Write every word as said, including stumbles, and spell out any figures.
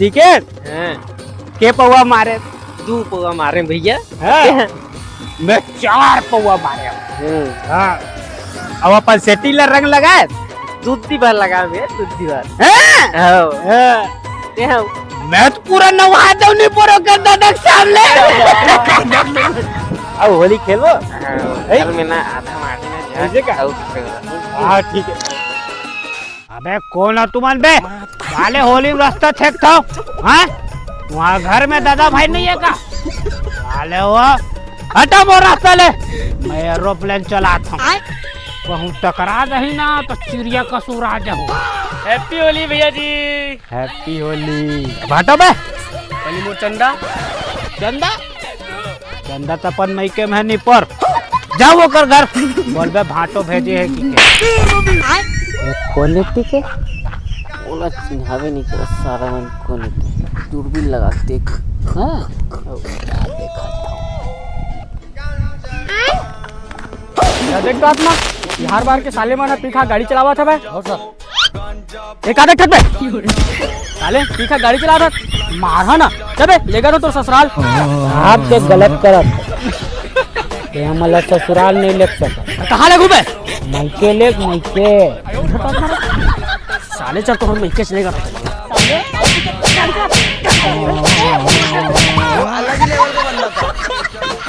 ठीक है। हाँ। के पौवा मारे? दू पौवा मारे भैया। हाँ। मैं चार पौवा मारे। हम्म। हाँ। अब अपन सेटी ला रंग लगाए। दूधी भर लगा भैया, दूधी भर। हैं? हाँ। हाँ। ते हम। मैं तो पूरा नवा दो नहीं परो कर दादा के सामने। अब होली खेलबो? हाँ, है? घर में ना आधा माटी में जा, ऐसे का? और कुछ करबो। हाँ, ठीक है। अबे कौन हो तुमन बे? साले होली में रास्ता छेक थो, हाँ? वहाँ घर में दादा भाई नहीं है का? साले हो, हटा मोर रास्ता ले। मैं एरोप्लेन चलात हूँ। कहूँ टकरा दही ना तो चिड़िया कसूर आ जाओ। Happy होली भैया जी। Happy होली। भाटो बे। पहले मोर चंदा। चंदा? चंदा त अपन मइके में है निपोर। जाओ ओकर घर। बोलबे भाटो भेजे है कि के। ये कोन एती के? ओला चिन्हावे नहीं करे सारा मन कोन एती। दूरबीन लगा के देख। हाँ? अब का देखत हूँ? या देख तो आत्मा, बिहार बार के साले मन ह पी खा गाड़ी चलावत हवय। और सर? एक आधा ठक बे। साले पी खा गाड़ी चलावत हस। मारहा ना। चल बे, लेगा तो तोर ससुराल। आप के गलत करत। ते हमला ससुराल नहीं ले सकत। कहाँ लेगू बे? मइके लेग, मइके। साले चल तो हम मइके चलेगा।